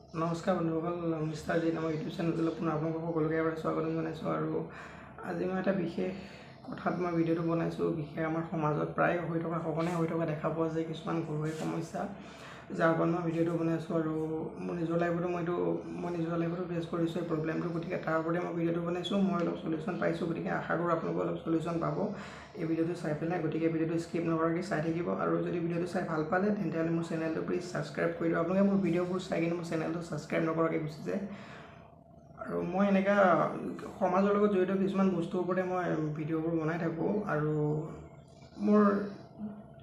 নমস্কাৰ বন্ধুসকল, mister G নামৰ ইউটিউব চেনেলটোলৈ পুনৰ আপোনালোকক সকলোকে এবাৰ স্বাগতম জনাইছোঁ। আৰু আজি মই এটা বিশেষ কথাত মই ভিডিঅ'টো বনাইছোঁ। বিশেষ আমাৰ সমাজত প্ৰায় হৈ থকা, সঘনাই হৈ থকা দেখা পোৱা যায় কিছুমান ঘৰুৱা সমস্যা, যাৰ ওপৰত মই ভিডিঅ'টো বনাইছোঁ। আৰু মোৰ নিজৰ লাইফতো মই এইটো মই নিজৰ লাইফতো ফেচ কৰিছোঁ এই প্ৰব্লেমটো, গতিকে তাৰ ওপৰতে মই ভিডিঅ'টো বনাইছোঁ। মই অলপ চলিউশ্যন পাইছোঁ, গতিকে আশা কৰোঁ আপোনালোকেও অলপ চলিউশ্যন পাব এই ভিডিঅ'টো চাই পেলাই। গতিকে ভিডিঅ'টো স্কিপ নকৰাকৈ চাই থাকিব। আৰু যদি ভিডিঅ'টো চাই ভাল পালে, তেন্তে মোৰ চেনেলটো প্লিজ ছাবস্ক্ৰাইব কৰি দিব। আপোনালোকে মোৰ ভিডিঅ'বোৰ চাই কিনে মোৰ চেনেলটো ছাবস্ক্ৰাইব নকৰাকৈ গুচি যায়। আৰু মই এনেকুৱা সমাজৰ লগত জড়িত কিছুমান বস্তুৰ ওপৰতে মই ভিডিঅ'বোৰ বনাই থাকোঁ। আৰু মোৰ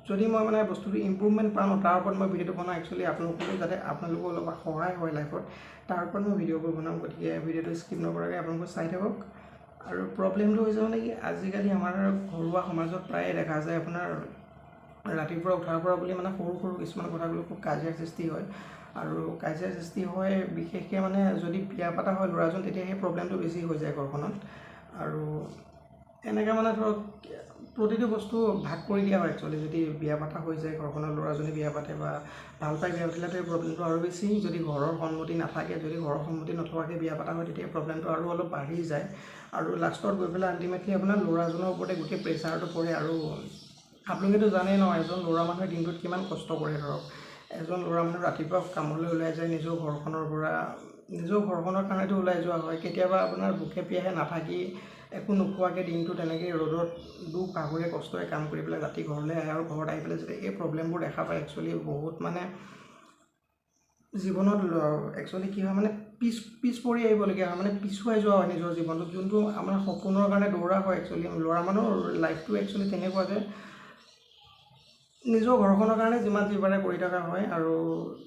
যদি মই মানে বস্তুটো ইম্প্ৰুভমেণ্ট পাওঁ, তাৰ ওপৰত মই ভিডিঅ'টো বনাওঁ। একচুৱেলি আপোনালোকৰো যাতে আপোনালোকো অলপ সহায় হয় লাইফত, তাৰ ওপৰত মই ভিডিঅ'বোৰ বনাওঁ। গতিকে ভিডিঅ'টো স্কিপ নকৰাকৈ আপোনালোকে চাই থাকক। আৰু প্ৰব্লেমটো হৈছে মানে কি, আজিকালি আমাৰ ঘৰুৱা সমাজত প্ৰায়ে দেখা যায় আপোনাৰ ৰাতিপুৱা উঠাৰ পৰা বুলি মানে সৰু সৰু কিছুমান কথাক লৈ খুব কাজিয়াৰ সৃষ্টি হয়। আৰু কাজিয়াৰ সৃষ্টি হয় বিশেষকৈ মানে যদি বিয়া পতা হয় ল'ৰাজন, তেতিয়া সেই প্ৰব্লেমটো বেছি হৈ যায় ঘৰখনত। আৰু এনেকৈ মানে ধৰক প্ৰতিটো বস্তু ভাগ কৰি দিয়া হয়। একচুৱেলি যদি বিয়া পতা হৈ যায় ঘৰখনত, ল'ৰাজনে বিয়া পাতে বা ভাল পাই বিয়া পাতিলেতো এই প্ৰব্লেমটো আৰু বেছি। যদি ঘৰৰ সন্মতি নাথাকে, যদি ঘৰৰ সন্মতি নথকাকৈ বিয়া পতা হয়, তেতিয়া প্ৰব্লেমটো আৰু অলপ বাঢ়ি যায়। আৰু লাষ্টত গৈ পেলাই আল্টিমেটলি আপোনাৰ ল'ৰাজনৰ ওপৰতে গোটেই প্ৰেছাৰটো পৰে। আৰু আপোনালোকেতো জানেই ন, এজন ল'ৰা মানুহে দিনটোত কিমান কষ্ট কৰে। ধৰক এজন ল'ৰা মানুহ ৰাতিপুৱা কামলৈ ওলাই যায় নিজৰ ঘৰখনৰ পৰা, নিজৰ ঘৰখনৰ কাৰণেতো ওলাই যোৱা হয়। কেতিয়াবা আপোনাৰ ভোকে পিয়াহে নাথাকি, একো নোখোৱাকৈ দিনটো তেনেকৈ ৰ'দত দুখ ভাগৰে কষ্টৰে কাম কৰি পেলাই ৰাতি ঘৰলৈ আহে। আৰু ঘৰত আহি পেলাই যেতিয়া এই প্ৰব্লেমবোৰ দেখা পায়, একচুৱেলি বহুত মানে জীৱনত একচুৱেলি কি হয় মানে পিছ পিছ পৰি আহিবলগীয়া হয়, মানে পিছুৱাই যোৱা হয় নিজৰ জীৱনটোত, যোনটো আমাৰ সপোনৰ কাৰণে দৌৰা হয়। একচুৱেলি ল'ৰা মানুহৰ লাইফটো একচুৱেলি তেনেকুৱা যে নিজৰ ঘৰখনৰ কাৰণে যিমান যি পাৰে কৰি থকা হয়। আৰু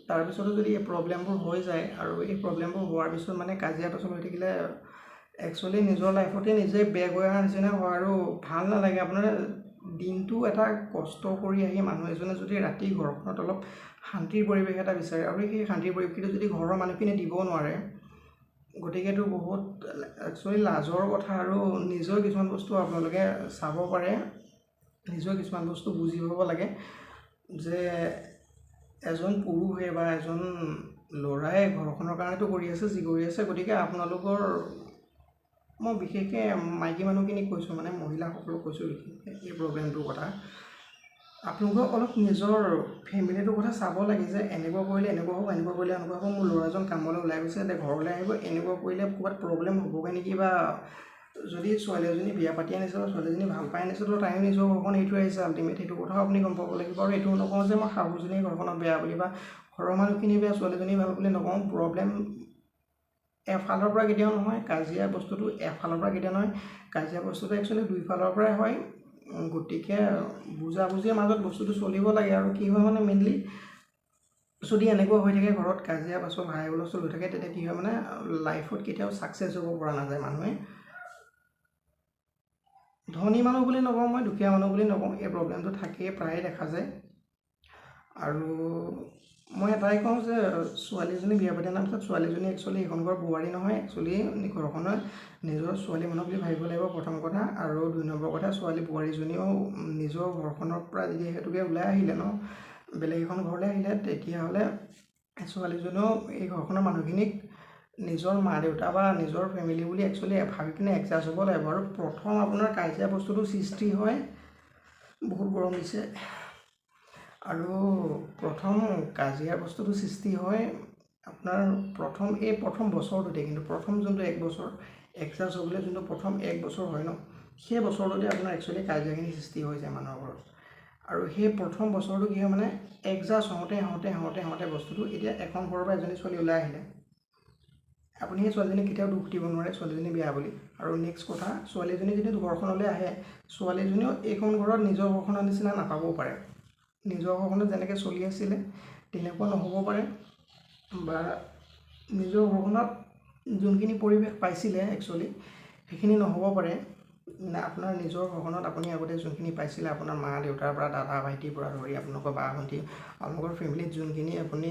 তাৰপিছতো যদি এই প্ৰব্লেমবোৰ হৈ যায়, আৰু এই প্ৰব্লেমবোৰ হোৱাৰ পিছত মানে কাজিয়া পেচাল হৈ থাকিলে একচুৱেলি নিজৰ লাইফতে নিজে বেক হৈ অহাৰ নিচিনা হয় আৰু ভাল নালাগে। আপোনাৰ দিনটো এটা কষ্ট কৰি আহি মানুহ এজনে যদি ৰাতি ঘৰখনত অলপ শান্তিৰ পৰিৱেশ এটা বিচাৰে, আৰু সেই শান্তিৰ পৰিৱেশটো যদি ঘৰৰ মানুহখিনিয়ে দিব নোৱাৰে, গতিকেতো বহুত একচুৱেলি লাজৰ কথা। আৰু নিজৰ কিছুমান বস্তু আপোনালোকে চাব পাৰে, নিজৰ কিছুমান বস্তু বুজি পাব লাগে যে এজন পুৰুষে বা এজন ল'ৰাই ঘৰখনৰ কাৰণেতো কৰি আছে যি কৰি আছে। গতিকে আপোনালোকৰ মই বিশেষকৈ মাইকী মানুহখিনিক কৈছোঁ, মানে মহিলাসকলক কৈছোঁ বিশেষকৈ এই প্ৰব্লেমটোৰ কথা। আপোনালোকে অলপ নিজৰ ফেমিলিটোৰ কথা চাব লাগে যে এনেকুৱা কৰিলে এনেকুৱা হ'ব, এনেকুৱা কৰিলে এনেকুৱা হ'ব। মোৰ ল'ৰাজন কামলৈ ওলাই গৈছে, এতিয়া ঘৰলৈ আহিব, এনেকুৱা কৰিলে ক'ৰবাত প্ৰব্লেম হ'বগৈ নেকি? বা যদি ছোৱালী এজনী বিয়া পাতি আনিছে বা ছোৱালীজনী ভাল পাই আনিছে, তো তাইও নিজৰ ঘৰখন এৰি থৈ আহিছে আল্টিমেট, সেইটো কথাও আপুনি গম পাব লাগিব। আৰু এইটোও নকওঁ যে মই শাহুজনী ঘৰখনত বেয়া বুলি বা ঘৰৰ মানুহখিনি বেয়া, ছোৱালীজনী ভাল বুলি নকওঁ। প্ৰব্লেম এফালৰ পৰা কেতিয়াও নহয়, কাজিয়া বস্তুটো এফালৰ পৰা কেতিয়াও নহয়, কাজিয়া বস্তুটো একচুৱেলি দুইফালৰ পৰাই হয়। গতিকে বুজাবুজিৰ মাজত বস্তুটো চলিব লাগে। আৰু কি হয় মানে মেইনলি যদি এনেকুৱা হৈ থাকে ঘৰত কাজিয়া পাছত হাই হুলস্থুল হৈ থাকে, তেতিয়া কি হয় মানে লাইফত কেতিয়াও ছাকচেছ হ'ব পৰা নাযায় মানুহে। ধনী মানুহ বুলি নকওঁ মই, দুখীয়া মানুহ বুলি নকওঁ, এই প্ৰব্লেমটো থাকেই, প্ৰায়ে দেখা যায়। আৰু মই এটাই কওঁ যে ছোৱালীজনী বিয়া পাতি অনাৰ পিছত ছোৱালীজনী একচুৱেলি এইখন ঘৰৰ বোৱাৰী নহয়, একচুৱেলি ঘৰখনৰ নিজৰ ছোৱালী মানুহ বুলি ভাবিব লাগিব প্ৰথম কথা। আৰু দুই নম্বৰ কথা, ছোৱালী বোৱাৰীজনীও নিজৰ ঘৰখনৰ পৰা যেতিয়া সেইটোকে ওলাই আহিলে ন, বেলেগ এখন ঘৰলৈ আহিলে, তেতিয়াহ'লে ছোৱালীজনীও এই ঘৰখনৰ মানুহখিনিক নিজৰ মা দেউতা বা নিজৰ ফেমিলি বুলি একচুৱেলি ভাবি পিনে এডজাষ্ট হ'ব লাগিব। আৰু প্ৰথম আপোনাৰ কাজিয়া বস্তুটো সৃষ্টি হয়, বহুত গৰম দিছে, আৰু প্ৰথম কাজিয়াৰ বস্তুটো সৃষ্টি হয় আপোনাৰ প্ৰথম এই প্ৰথম বছৰটোতে। কিন্তু প্ৰথম যোনটো এক বছৰ এডজাষ্ট হ'বলৈ যোনটো প্ৰথম এক বছৰ হয় ন, সেই বছৰটোতে আপোনাৰ একচুৱেলি কাজিয়াখিনি সৃষ্টি হৈ যায় মানুহৰ ঘৰত। আৰু সেই প্ৰথম বছৰটো কি হয় মানে এডজাষ্ট হওঁতে হওঁতে হওঁতে হওঁতে বস্তুটো, এতিয়া এখন ঘৰৰ পৰা এজনী ছোৱালী ওলাই আহিলে, আপুনি সেই ছোৱালীজনীক কেতিয়াও দুখ দিব নোৱাৰে ছোৱালীজনী বেয়া বুলি। আৰু নেক্সট কথা, ছোৱালীজনী যদি ঘৰখনলৈ আহে, ছোৱালীজনীও এইখন ঘৰত নিজৰ ঘৰখনৰ নিচিনা নাপাবও পাৰে, নিজৰ ঘৰখনত যেনেকৈ চলি আছিলে তেনেকুৱা নহ'ব পাৰে, বা নিজৰ ঘৰখনত যোনখিনি পৰিৱেশ পাইছিলে একচুৱেলি সেইখিনি নহ'ব পাৰে। আপোনাৰ নিজৰ ঘৰখনত আপুনি আগতে যোনখিনি পাইছিলে আপোনাৰ মা দেউতাৰ পৰা, দাদা ভাইটিৰ পৰা ধৰি আপোনালোকৰ বা ভণ্টি, আপোনালোকৰ ফেমিলিত যোনখিনি আপুনি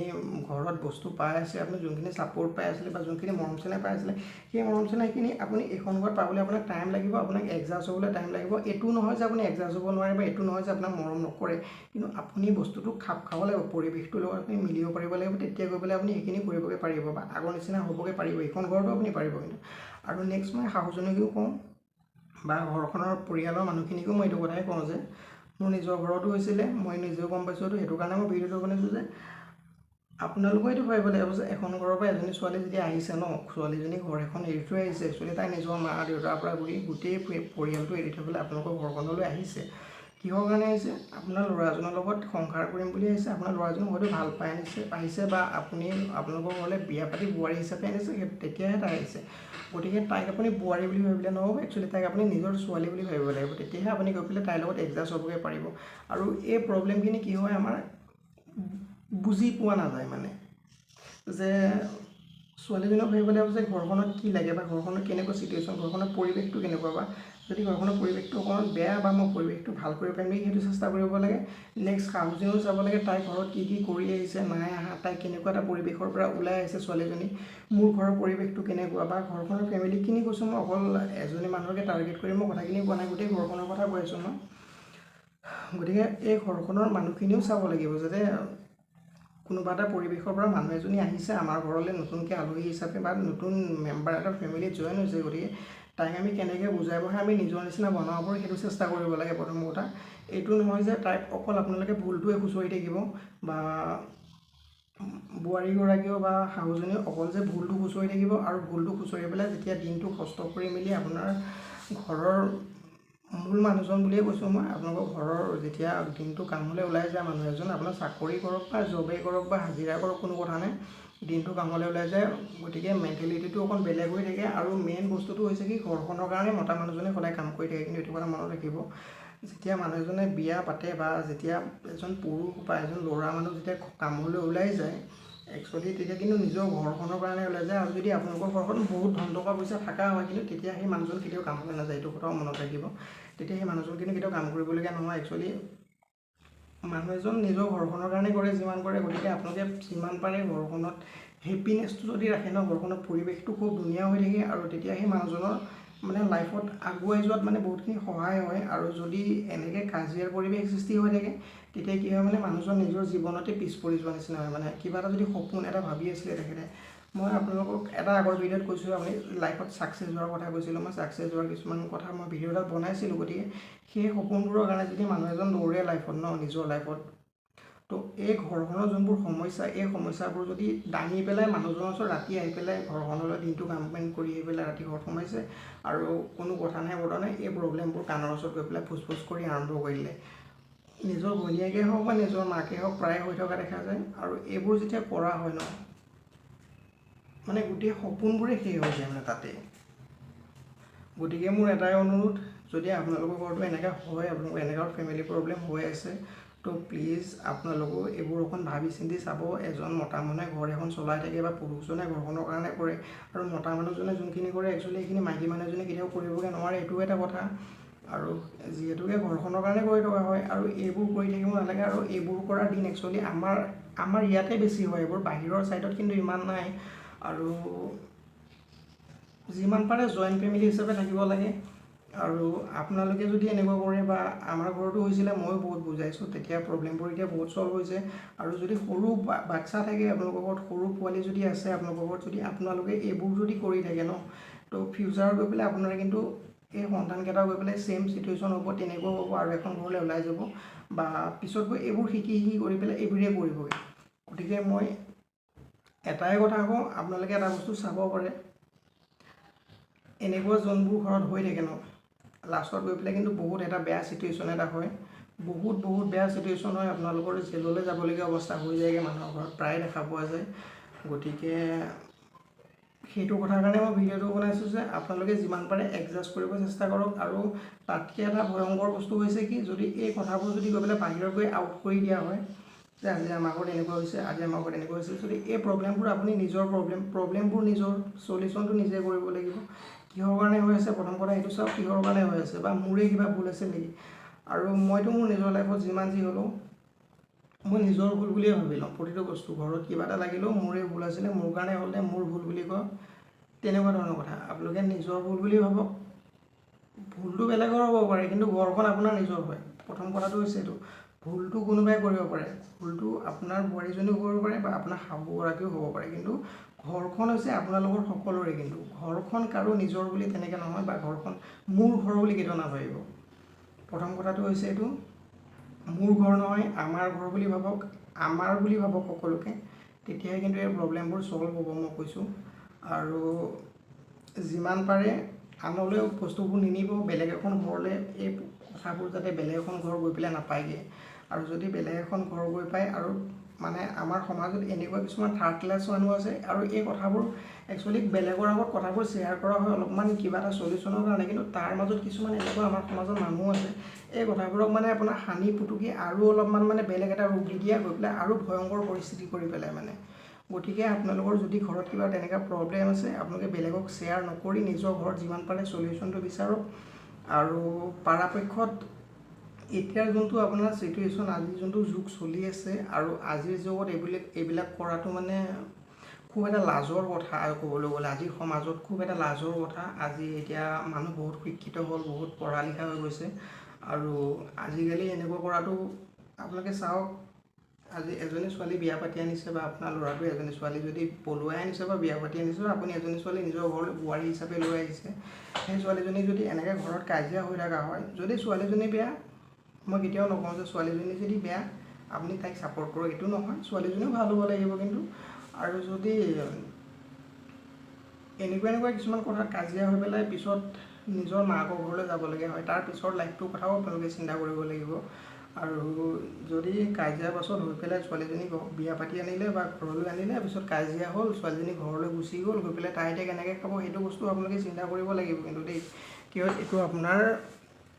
ঘৰত বস্তু পাই আছে, আপুনি যোনখিনি ছাপোৰ্ট পাই আছিলে বা যোনখিনি মৰম চেনেহ পাই আছিলে, সেই মৰম চেনেহখিনি আপুনি এইখন ঘৰত পাবলৈ আপোনাক টাইম লাগিব, আপোনাক এডজাষ্ট হ'বলৈ টাইম লাগিব। এইটো নহয় যে আপুনি এডজাষ্ট হ'ব নোৱাৰে বা এইটো নহয় যে আপোনাক মৰম নকৰে, কিন্তু আপুনি বস্তুটো খাপ খাব লাগিব, পৰিৱেশটোৰ লগত আপুনি মিলিব পাৰিব লাগিব, তেতিয়া গৈ পেলাই আপুনি সেইখিনি কৰিবগৈ পাৰিব বা আগৰ নিচিনা হ'বগৈ পাৰিব, এইখন ঘৰতো আপুনি পাৰিব। কিন্তু আৰু নেক্সট মই শাহুজনীকো কওঁ বা ঘৰখনৰ পৰিয়ালৰ মানুহখিনিকো মই এইটো কথাই কওঁ যে মোৰ নিজৰ ঘৰতো হৈছিলে, মই নিজেও গম পাইছোঁ, সেইটো কাৰণে মই ভিডিঅ'টো বনাইছোঁ যে আপোনালোকেও এইটো ভাবিব লাগিব যে এখন ঘৰৰ পৰা এজনী ছোৱালী যেতিয়া আহিছে ন, ছোৱালীজনী ঘৰ এখন এৰি থৈ আহিছে, একচুৱেলি তাই নিজৰ মা দেউতাৰ পৰা ঘূৰি গোটেই পৰিয়ালটো এৰি থৈ পেলাই আপোনালোকৰ ঘৰখনলৈ আহিছে। কিহৰ কাৰণে আহিছে? আপোনাৰ ল'ৰাজনৰ লগত সংসাৰ কৰিম বুলি আহিছে, আপোনাৰ ল'ৰাজনক হয়তো ভাল পাই আনিছে আহিছে বা আপুনি আপোনালোকৰ ঘৰলৈ বিয়া পাতি বোৱাৰী হিচাপে আনিছে, তেতিয়াহে তাই আহিছে। গতিকে তাইক আপুনি বোৱাৰী বুলি ভাবিলে নহ'ব, একচুৱেলি তাইক আপুনি নিজৰ ছোৱালী বুলি ভাবিব লাগিব, তেতিয়াহে আপুনি গৈ পেলাই তাইৰ লগত এডজাষ্ট হ'বগৈ পাৰিব। আৰু এই প্ৰব্লেমখিনি কি হয় আমাৰ বুজি পোৱা নাযায়, মানে যে ছোৱালীজনীক ভাবিব লাগিব যে ঘৰখনত কি লাগে বা ঘৰখনত কেনেকুৱা চিটুৱেশ্যন, ঘৰখনৰ পৰিৱেশটো কেনেকুৱা, বা যদি ঘৰখনৰ পৰিৱেশটো অকণমান বেয়া বা মই পৰিৱেশটো ভাল কৰিব পাৰিম নেকি সেইটো চেষ্টা কৰিব লাগে। নেক্সট শাহুজনীও চাব লাগে তাই ঘৰত কি কি কৰি আহিছে, নাই আহা, তাই কেনেকুৱা এটা পৰিৱেশৰ পৰা ওলাই আহিছে ছোৱালীজনী, মোৰ ঘৰৰ পৰিৱেশটো কেনেকুৱা বা ঘৰখনৰ ফেমিলিখিনি কৈছোঁ মই, অকল এজনী মানুহকে টাৰ্গেট কৰি মই কথাখিনি কোৱা নাই, গোটেই ঘৰখনৰ কথা কৈ আছোঁ মই। গতিকে এই ঘৰখনৰ মানুহখিনিও চাব লাগিব যাতে কোনোবা এটা পৰিৱেশৰ পৰা মানুহ এজনী আহিছে আমাৰ ঘৰলৈ নতুনকৈ আলহী হিচাপে বা নতুন মেম্বাৰ এটা ফেমিলিত জইন হৈছে, গতিকে তাইক আমি কেনেকৈ বুজাই বঢ়াই আমি নিজৰ নিচিনা বনাব পাৰোঁ সেইটো চেষ্টা কৰিব লাগে। প্ৰথম কথা এইটো নহয় যে তাইক অকল আপোনালোকে ভুলটোৱে খুচৰি থাকিব বা বোৱাৰীগৰাকীও বা শাহুজনীও অকল যে ভুলটো খুচৰি থাকিব, আৰু ভুলটো খুচৰি পেলাই যেতিয়া দিনটো কষ্ট কৰি মেলি আপোনাৰ ঘৰৰ মূল মানুহজন বুলিয়ে কৈছোঁ মই, আপোনালোকৰ ঘৰৰ যেতিয়া দিনটো কামলৈ ওলাই যায় মানুহ এজন, আপোনাৰ চাকৰি কৰক বা জবেই কৰক বা হাজিৰা কৰক কোনো কথা নাই, দিনটো কামলৈ ওলাই যায়, গতিকে মেণ্টেলিটিটো অকণ বেলেগ হৈ থাকে। আৰু মেইন বস্তুটো হৈছে কি ঘৰখনৰ কাৰণে মতা মানুহজনে সদায় কাম কৰি থাকে, কিন্তু এইটো কথা মনত ৰাখিব যেতিয়া মানুহ এজনে বিয়া পাতে বা যেতিয়া এজন পুৰুষ বা এজন ল'ৰা মানুহ যেতিয়া কামলৈ ওলাই যায় একচুৱেলি তেতিয়া কিন্তু নিজৰ ঘৰখনৰ কাৰণে ওলাই যায়। আৰু যদি আপোনালোকৰ ঘৰখন বহুত ধন টকা পইচা থকা হয় কিন্তু তেতিয়া সেই মানুহজন কেতিয়াও কামলৈ নাযায়, এইটো কথাও মনত ৰাখিব। তেতিয়া সেই মানুহজন কিন্তু কেতিয়াও কাম কৰিবলগীয়া নহয়। একচুৱেলি মানুহ এজন নিজৰ ঘৰখনৰ কাৰণে কৰে যিমান কৰে, গতিকে আপোনালোকে যিমান পাৰে ঘৰখনত হেপিনেছটো যদি ৰাখে ন, ঘৰখনৰ পৰিৱেশটো খুব ধুনীয়া হৈ থাকে আৰু তেতিয়া সেই মানুহজনৰ মানে লাইফত আগুৱাই যোৱাত মানে বহুতখিনি সহায় হয়। আৰু যদি এনেকৈ কাজিয়াৰ পৰিৱেশ সৃষ্টি হৈ থাকে তেতিয়া কি হয় মানে মানুহজন নিজৰ জীৱনতে পিছ পৰি যোৱা নিচিনা হয়। মানে কিবা এটা যদি সপোন এটা ভাবি আছিলে তেখেতে, মই আপোনালোকক এটা আগৰ ভিডিঅ'ত কৈছোঁ, আপুনি লাইফত ছাকচেছ হোৱাৰ কথা কৈছিলোঁ, মই ছাকচেছ হোৱাৰ কিছুমান কথা মই ভিডিঅ' এটাত বনাইছিলোঁ। গতিকে সেই সপোনবোৰৰ কাৰণে যদি মানুহ এজন দৌৰে লাইফত ন, নিজৰ লাইফত, তো এই ঘৰখনৰ যোনবোৰ সমস্যা, এই সমস্যাবোৰ যদি দাঙি পেলাই মানুহজনৰ ওচৰত ৰাতি আহি পেলাই ঘৰখনলৈ দিনটো কাম বন কৰি আহি পেলাই ৰাতি ঘৰত সোমাইছে আৰু কোনো কথা নাই বতৰা নাই, এই প্ৰব্লেমবোৰ কাণৰ ওচৰত গৈ পেলাই ফুচ ফুচ কৰি আৰম্ভ কৰি দিলে, নিজৰ ঘৈণীয়েকে হওক বা নিজৰ মাকে হওক প্ৰায় হৈ থকা দেখা যায়। আৰু এইবোৰ যেতিয়া কৰা হয় ন, মানে গোটেই সপোনবোৰে শেষ হৈ যায় মানে তাতে। গতিকে মোৰ এটাই অনুৰোধ, যদি আপোনালোকৰ ঘৰতো এনেকুৱা হয়, আপোনালোকৰ এনেকুৱা ফেমিলি প্ৰব্লেম হৈ আছে, তো প্লিজ আপোনালোকেও এইবোৰ অকণ ভাবি চিন্তি চাব। এজন মতা মানুহে ঘৰ এখন চলাই থাকে বা পুৰুষজনে ঘৰখনৰ কাৰণে কৰে, আৰু মতা মানুহজনে যোনখিনি কৰে একচুৱেলি সেইখিনি মাইকী মানুহজনে কেতিয়াও কৰিবগৈ নোৱাৰে, এইটোও এটা কথা। আৰু যিহেতুকে ঘৰখনৰ কাৰণে কৰি থকা হয় আৰু এইবোৰ কৰি থাকিব নালাগে। আৰু এইবোৰ কৰাৰ দিন একচুৱেলি আমাৰ ইয়াতে বেছি হয়, এইবোৰ বাহিৰৰ ছাইডত কিন্তু ইমান নাই। আৰু যিমান পাৰে জইণ্ট ফেমিলি হিচাপে থাকিব লাগে। আৰু আপোনালোকে যদি এনেকুৱা কৰে বা আমাৰ ঘৰতো হৈছিলে, ময়ো বহুত বুজাইছোঁ, তেতিয়া প্ৰব্লেমবোৰ এতিয়া বহুত ছল্ভ হৈছে। আৰু যদি সৰু বাচ্ছা থাকে আপোনালোকৰ ঘৰত, সৰু পোৱালি যদি আছে আপোনালোকৰ ঘৰত, যদি আপোনালোকে এইবোৰ যদি কৰি থাকে ন, তো ফিউচাৰত গৈ পেলাই আপোনাৰ কিন্তু এই সন্তানকেইটাও গৈ পেলাই ছেইম চিটুৱেশ্যন হ'ব, তেনেকুৱাও হ'ব আৰু এখন ঘৰলৈ ওলাই যাব বা পিছত গৈ এইবোৰ শিকি শিকি কৰি পেলাই এইবোৰেই কৰিবগৈ। গতিকে মই এটাই কথা কওঁ, আপোনালোকে এটা বস্তু চাব পাৰে, এনেকুৱা যোনবোৰ ঘৰত হৈ থাকে ন, লাষ্টত গৈ পেলাই কিন্তু বহুত এটা বেয়া চিটুৱেশ্যন এটা হয়, বহুত বহুত বেয়া চিটুৱেশ্যন হয়, আপোনালোকৰ জেললৈ যাবলগীয়া অৱস্থা হৈ যায়গৈ মানুহৰ ঘৰত, প্ৰায় দেখা পোৱা যায়। গতিকে সেইটো কথাৰ কাৰণে মই ভিডিঅ'টো বনাইছোঁ যে আপোনালোকে যিমান পাৰে এডজাষ্ট কৰিব চেষ্টা কৰক। আৰু তাতকৈ এটা ভয়ংকৰ বস্তু হৈছে কি, যদি এই কথাবোৰ যদি গৈ পেলাই বাহিৰত গৈ আউট কৰি দিয়া হয় যে আজি আমাৰ ঘৰত এনেকুৱা হৈছে, আজি আমাৰ ঘৰত এনেকুৱা হৈছে, যদি এই প্ৰব্লেমবোৰ আপুনি নিজৰ প্ৰব্লেমবোৰ নিজৰ চলিউশ্যনটো নিজে কৰিব লাগিব। কিহৰ কাৰণে হৈ আছে, প্ৰথম কথা সেইটো চাওক কিহৰ কাৰণে হৈ আছে, বা মোৰে কিবা ভুল আছে নেকি। আৰু মইতো মোৰ নিজৰ লাইফত যিমান যি হ'লেও মই নিজৰ ভুল বুলিয়ে ভাবি লওঁ প্ৰতিটো বস্তু। ঘৰত কিবা এটা লাগিলেও মোৰে ভুল আছিলে, মোৰ কাৰণে হ'লে মোৰ ভুল বুলি কয়, তেনেকুৱা ধৰণৰ কথা। আপোনালোকে নিজৰ ভুল বুলি ভাবক, ভুলটো বেলেগৰ হ'ব পাৰে কিন্তু ঘৰখন আপোনাৰ নিজৰ হয়। প্ৰথম কথাটো হৈছে এইটো, ভুলটো কোনোবাই কৰিব পাৰে, ভুলটো আপোনাৰ বোৱাৰীজনীও কৰিব পাৰে বা আপোনাৰ শাহুগৰাকীও হ'ব পাৰে, কিন্তু ঘৰখন হৈছে আপোনালোকৰ সকলোৰে। কিন্তু ঘৰখন কাৰো নিজৰ বুলি তেনেকৈ নহয়, বা ঘৰখন মোৰ ঘৰ বুলি কেতিয়াও নাভাবিব। প্ৰথম কথাটো হৈছে এইটো, মোৰ ঘৰ নহয় আমাৰ ঘৰ বুলি ভাবক, আমাৰ বুলি ভাবক সকলোকে, তেতিয়াহে কিন্তু এই প্ৰব্লেমবোৰ ছল্ভ হ'ব, মই কৈছোঁ। আৰু যিমান পাৰে আনলৈও বস্তুবোৰ নিনিব, বেলেগ এখন ঘৰলৈ এই কথাবোৰ যাতে বেলেগ এখন ঘৰ গৈ পেলাই নাপায়গৈ। আৰু যদি বেলেগ এখন ঘৰ গৈ পায়, আৰু মানে আমাৰ সমাজত এনেকুৱা কিছুমান থাৰ্ড ক্লাছ মানুহ আছে, আৰু এই কথাবোৰ একচুৱেলি বেলেগৰ আগত কথাবোৰ শ্বেয়াৰ কৰা হয় অলপমান কিবা এটা চলিউশ্যনৰ কাৰণে, কিন্তু তাৰ মাজত কিছুমান এনেকুৱা আমাৰ সমাজৰ মানুহ আছে, এই কথাবোৰক মানে আপোনাৰ সানি পুটুকি আৰু অলপমান মানে বেলেগ এটা ৰূপ দি দিয়া গৈ পেলাই আৰু ভয়ংকৰ পৰিস্থিতি কৰি পেলাই মানে। গতিকে আপোনালোকৰ যদি ঘৰত কিবা তেনেকুৱা প্ৰব্লেম আছে, আপোনালোকে বেলেগক শ্বেয়াৰ নকৰি নিজৰ ঘৰত যিমান পাৰে চলিউশ্যনটো বিচাৰক। আৰু পৰাপক্ষত এতিয়াৰ যোনটো আপোনাৰ চিটুৱেশ্যন, আজি যোনটো যুগ চলি আছে, আৰু আজিৰ যুগত এইবিলাক কৰাটো মানে খুব এটা লাজৰ কথা। আৰু ক'বলৈ গ'লে আজিৰ সমাজত খুব এটা লাজৰ কথা। আজি এতিয়া মানুহ বহুত শিক্ষিত হ'ল, বহুত পঢ়া লিখা হৈ গৈছে, আৰু আজিকালি এনেকুৱা কৰাটো আপোনালোকে চাওক, আজি এজনী ছোৱালী বিয়া পাতি আনিছে, বা আপোনাৰ ল'ৰাটোৱে এজনী ছোৱালী যদি পলুৱাই আনিছে বা বিয়া পাতি আনিছে, বা আপুনি এজনী ছোৱালী নিজৰ ঘৰলৈ বোৱাৰী হিচাপে লৈ আহিছে, সেই ছোৱালীজনী যদি এনেকৈ ঘৰত কাজিয়া হৈ থকা হয়, যদি ছোৱালীজনী বেয়া, মই কেতিয়াও নকওঁ যে ছোৱালীজনী যদি বেয়া আপুনি তাইক ছাপোৰ্ট কৰক, এইটো নহয়, ছোৱালীজনীও ভাল হ'ব লাগিব কিন্তু। আৰু যদি এনেকুৱা এনেকুৱা কিছুমান কথা কাজিয়া হৈ পেলাই পিছত নিজৰ মাকৰ ঘৰলৈ যাবলগীয়া হয়, তাৰ পিছৰ লাইফটোৰ কথাও আপোনালোকে চিন্তা কৰিব লাগিব। আৰু যদি কাজিয়াৰ পাছত হৈ পেলাই ছোৱালীজনী বিয়া পাতি আনিলে বা ঘৰলৈ আনিলে, পিছত কাজিয়া হ'ল, ছোৱালীজনী ঘৰলৈ গুচি গ'ল, গৈ পেলাই তাই এতিয়া কেনেকৈ খাব, সেইটো বস্তু আপোনালোকে চিন্তা কৰিব লাগিব কিন্তু দেই। কিয় এইটো আপোনাৰ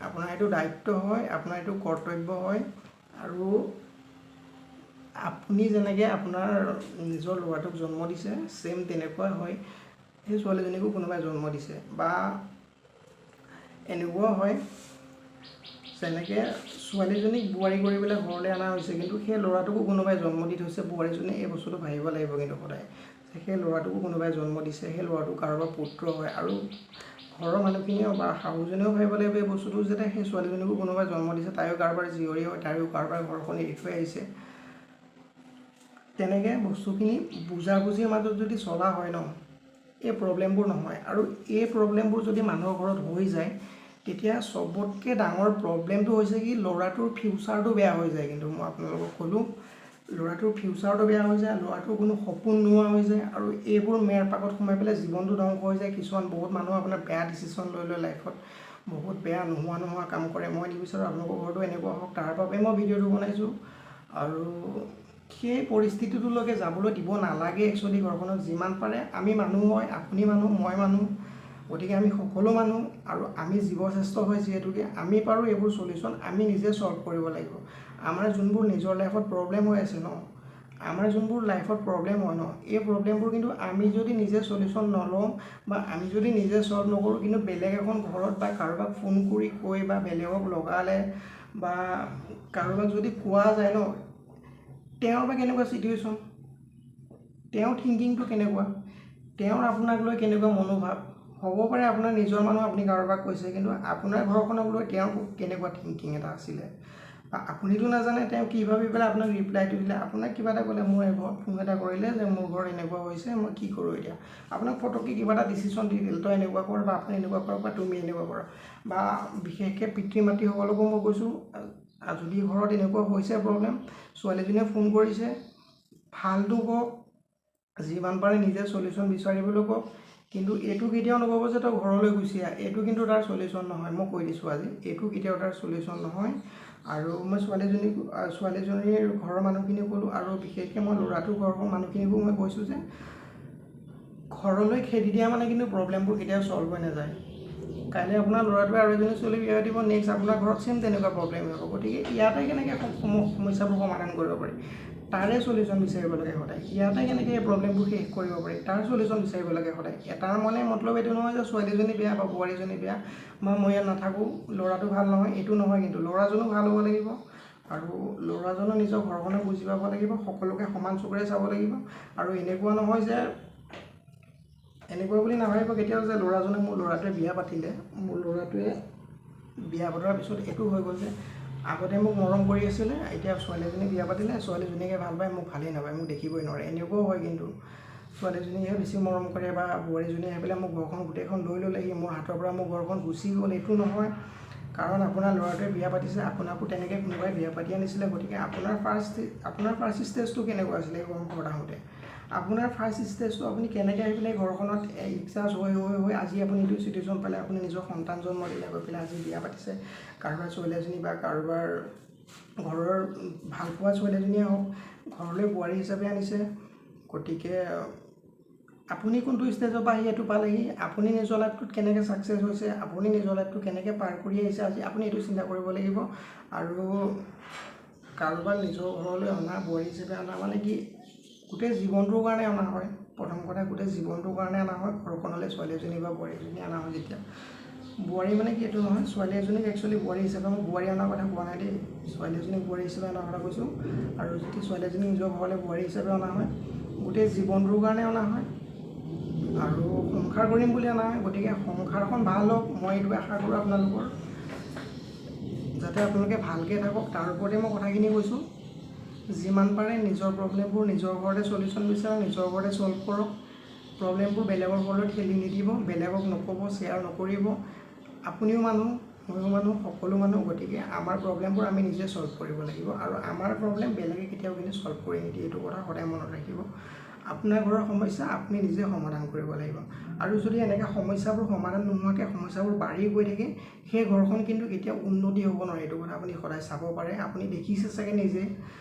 আপোনাৰ এইটো দায়িত্ব হয়, আপোনাৰ এইটো কৰ্তব্য হয়। আৰু আপুনি যেনেকৈ আপোনাৰ নিজৰ ল'ৰাটোক জন্ম দিছে, ছেইম তেনেকুৱা হয় সেই ছোৱালীজনীকো কোনোবাই জন্ম দিছে। বা এনেকুৱাও হয় যেনেকৈ ছোৱালীজনীক বোৱাৰী কৰি পেলাই ঘৰলৈ অনা হৈছে, কিন্তু সেই ল'ৰাটোকো কোনোবাই জন্ম দি থৈছে। বোৱাৰীজনীয়ে এই বস্তুটো ভাবিব লাগিব কিন্তু সদায়, সেই ল'ৰাটোকো কোনোবাই জন্ম দিছে, সেই ল'ৰাটো কাৰোবাৰ পুত্ৰ হয়। আৰু ঘৰৰ মানুহখিনিয়েও বা শাহুজনীয়েও ভাবিব লাগিব এই বস্তুটো, যাতে সেই ছোৱালীজনীকো কোনোবাই জন্ম দিছে, তাইও কাৰোবাৰ জীয়ৰী হয়, তাইও কাৰোবাৰ ঘৰখন এৰি থৈ আহিছে। তেনেকৈ বস্তুখিনি বুজাবুজিৰ মাজত যদি চলা হয় ন, এই প্ৰব্লেমবোৰ নহয়। আৰু এই প্ৰব্লেমবোৰ যদি মানুহৰ ঘৰত হৈ যায়, তেতিয়া চবতকৈ ডাঙৰ প্ৰব্লেমটো হৈছে কি, ল'ৰাটোৰ ফিউচাৰটো বেয়া হৈ যায়। কিন্তু মই আপোনালোকক ক'লোঁ, ল'ৰাটোৰ ফিউচাৰটো বেয়া হৈ যায়, ল'ৰাটোৰ কোনো সপোন নোহোৱা হৈ যায়, আৰু এইবোৰ মেৰ পাকত সোমাই পেলাই জীৱনটো ধ্বংস হৈ যায়। কিছুমান বহুত মানুহ আপোনাৰ বেয়া ডিচিশ্যন লৈ লয় লাইফত, বহুত বেয়া নোহোৱা নোহোৱা কাম কৰে। মই নিবিচাৰোঁ আপোনালোকৰ ঘৰতো এনেকুৱা হওক, তাৰ বাবে মই ভিডিঅ'টো বনাইছোঁ। আৰু সেই পৰিস্থিতিটোলৈকে যাবলৈ দিব নালাগে একচুৱেলি ঘৰখনত। যিমান পাৰে আমি মানুহ হয়, আপুনি মানুহ, মই মানুহ, গতিকে আমি সকলো মানুহ, আৰু আমি জীৱশ্ৰেষ্ঠ হয় যিহেতুকে আমি পাৰোঁ এইবোৰ চলিউশ্যন আমি নিজে ছল্ভ কৰিব লাগিব। আমাৰ যোনবোৰ নিজৰ লাইফত প্ৰব্লেম হৈ আছে ন, আমাৰ যোনবোৰ লাইফত প্ৰব্লেম হয় ন, এই প্ৰব্লেমবোৰ কিন্তু আমি যদি নিজে চলিউশ্যন নলওঁ বা আমি যদি নিজে ছল্ভ নকৰোঁ, কিন্তু বেলেগ এখন ঘৰত বা কাৰোবাক ফোন কৰি কৈ বা বেলেগক লগালে বা কাৰোবাক যদি কোৱা যায় ন, তেওঁৰ বা কেনেকুৱা চিটুৱেশ্যন, তেওঁৰ থিংকিংটো কেনেকুৱা, তেওঁৰ আপোনাক লৈ কেনেকুৱা মনোভাৱ হ'ব পাৰে। আপোনাৰ নিজৰ মানুহ আপুনি কাৰোবাক কৈছে, কিন্তু আপোনাৰ ঘৰখনক লৈ তেওঁৰ কেনেকুৱা থিংকিং এটা আছিলে, বা আপুনিতো নাজানে তেওঁ কি ভাবি পেলাই আপোনাক ৰিপ্লাইটো দিলে। আপোনাক কিবা এটা ক'লে, মোৰ ঘৰত ফোন এটা কৰিলে যে মোৰ ঘৰত এনেকুৱা হৈছে, মই কি কৰোঁ এতিয়া, আপোনাক ফটককৈ কিবা এটা ডিচিশ্যন দি দিলে, তই এনেকুৱা কৰ বা আপুনি এনেকুৱা কৰক বা তুমি এনেকুৱা কৰা। বা বিশেষকৈ পিতৃ মাতৃসকলকো মই কৈছোঁ, যদি ঘৰত এনেকুৱা হৈছে প্ৰব্লেম, ছোৱালীজনীয়ে ফোন কৰিছে, ভালটো কওক, যিমান পাৰে নিজে চলিউশ্যন বিচাৰিবলৈ কওক, কিন্তু এইটো কেতিয়াও নক'ব যে তই ঘৰলৈ গুচি আহ, এইটো কিন্তু তাৰ চলিউশ্যন নহয়। মই কৈ দিছোঁ আজি, এইটো কেতিয়াও তাৰ চলিউশ্যন নহয়। আৰু মই ছোৱালীজনীৰ ঘৰৰ মানুহখিনিক ক'লোঁ, আৰু বিশেষকৈ মই ল'ৰাটোৰ ঘৰৰ মানুহখিনিকো মই কৈছোঁ যে ঘৰলৈ খেদি দিয়া মানে কিন্তু প্ৰব্লেমবোৰ কেতিয়াও ছল্ভ হৈ নাযায়। কাইলৈ আপোনাৰ ল'ৰাটোৱে আৰু এজনী ছোৱালী বিয়া দিব, নেক্সট আপোনাৰ ঘৰত ছেইম তেনেকুৱা প্ৰব্লেম হ'ব। গতিকে ইয়াতে কেনেকৈ সমস্যাবোৰ সমাধান কৰিব পাৰি, তাৰে চলিউশ্যন বিচাৰিব লাগে সদায়। ইয়াতে কেনেকৈ এই প্ৰব্লেমবোৰ শেষ কৰিব পাৰি তাৰ চলিউশ্যন বিচাৰিব লাগে সদায়। এটাৰ মানে মতলব এইটো নহয় যে ছোৱালীজনী বেয়া বা বোৱাৰীজনী বেয়া বা মই ইয়াত নাথাকোঁ, ল'ৰাটো ভাল নহয়, এইটো নহয়। কিন্তু ল'ৰাজনো ভাল হ'ব লাগিব আৰু ল'ৰাজনো নিজৰ ঘৰখনক বুজি পাব লাগিব, সকলোকে সমান চকুৰে চাব লাগিব। আৰু এনেকুৱা নহয় যে এনেকুৱা বুলি নাভাবিব কেতিয়াও যে ল'ৰাজনে মোৰ ল'ৰাটোৱে বিয়া পাতিলে, মোৰ ল'ৰাটোৱে বিয়া পতাৰ পিছত এইটো হৈ গ'ল যে আগতে মোক মৰম কৰি আছিলে, এতিয়া ছোৱালীজনী বিয়া পাতিলে ছোৱালীজনীকে ভাল পায়, মোক ভালেই নাপায়, মোক দেখিবই নোৱাৰে, এনেকুৱাও হয়। কিন্তু ছোৱালীজনীহে বেছি মৰম কৰে বা বোৱাৰীজনীয়ে আহি পেলাই মোৰ ঘৰখন গোটেইখন লৈ ল'লেহি, মোৰ হাতৰ পৰা মোৰ ঘৰখন গুচি গ'ল, এইটো নহয়। কাৰণ আপোনাৰ ল'ৰাটোৱে বিয়া পাতিছে, আপোনাকো তেনেকৈ কোনোবাই বিয়া পাতি আনিছিলে, গতিকে আপোনাৰ ফাৰ্ষ্ট ষ্টেজটো কেনেকুৱা আছিলে এই ঘৰত আহোঁতে? আপোনাৰ ফাৰ্ষ্ট ষ্টেজটো আপুনি কেনেকৈ আহি পেলাই ঘৰখনত এডজাষ্ট হৈ হৈ হৈ আজি আপুনি এইটো চিটুৱেশ্যন পালে, আপুনি নিজৰ সন্তান জন্ম দিলে, গৈ পেলাই আজি বিয়া পাতিছে, কাৰোবাৰ ছোৱালী এজনী বা কাৰোবাৰ ঘৰৰ ভালপোৱা ছোৱালী এজনীয়ে হওক ঘৰলৈ বোৱাৰী হিচাপে আনিছে। গতিকে আপুনি কোনটো ষ্টেজৰ পৰা আহি এইটো পালেহি, আপুনি নিজৰ লাইফটোত কেনেকৈ ছাকচেছ হৈছে, আপুনি নিজৰ লাইফটো কেনেকৈ পাৰ কৰি আহিছে, আজি আপুনি এইটো চিন্তা কৰিব লাগিব। আৰু কাৰোবাক নিজৰ ঘৰলৈ অনা, বোৱাৰী হিচাপে অনা মানে কি, গোটেই জীৱনটোৰ কাৰণে অনা হয়। প্ৰথম কথা গোটেই জীৱনটোৰ কাৰণে অনা হয় ঘৰখনলৈ ছোৱালী এজনী বা বোৱাৰী এজনী অনা হয়। যেতিয়া বোৱাৰী মানে কি এইটো নহয়, ছোৱালী এজনীক একচুৱেলি বোৱাৰী হিচাপে মই বোৱাৰী অনাৰ কথা কোৱা নাই দেই, ছোৱালী এজনীক বোৱাৰী হিচাপে অনাৰ কথা কৈছোঁ। আৰু যদি ছোৱালী এজনীক নিজৰ ঘৰলৈ বোৱাৰী হিচাপে অনা হয়, গোটেই জীৱনটোৰ কাৰণে অনা হয় আৰু সংসাৰ কৰিম বুলি অনা হয়। গতিকে সংসাৰখন ভাল হওক, মই এইটো আশা কৰোঁ আপোনালোকৰ, যাতে আপোনালোকে ভালকৈ থাকক, তাৰ ওপৰতে মই কথাখিনি কৈছোঁ। যিমান পাৰে নিজৰ প্ৰব্লেমবোৰ নিজৰ ঘৰতে চলিউশ্যন বিচাৰক, নিজৰ ঘৰতে ছল্ভ কৰক। প্ৰব্লেমবোৰ বেলেগৰ ঘৰলৈ ঠেলি নিদিব, বেলেগক নক'ব, শ্বেয়াৰ নকৰিব। আপুনিও মানুহ, ময়ো মানুহ, সকলো মানুহ, গতিকে আমাৰ প্ৰব্লেমবোৰ আমি নিজে ছল্ভ কৰিব লাগিব আৰু আমাৰ প্ৰব্লেম বেলেগে কেতিয়াও কিন্তু ছল্ভ কৰি নিদিয়ে, এইটো কথা সদায় মনত ৰাখিব। আপোনাৰ ঘৰৰ সমস্যা আপুনি নিজে সমাধান কৰিব লাগিব। আৰু যদি এনেকৈ সমস্যাবোৰ সমাধান নোহোৱাকৈ সমস্যাবোৰ বাঢ়ি গৈ থাকে, সেই ঘৰখন কিন্তু কেতিয়াও উন্নতি হ'ব নোৱাৰে, এইটো কথা আপুনি সদায় চাব পাৰে। আপুনি দেখিছে চাগে নিজে,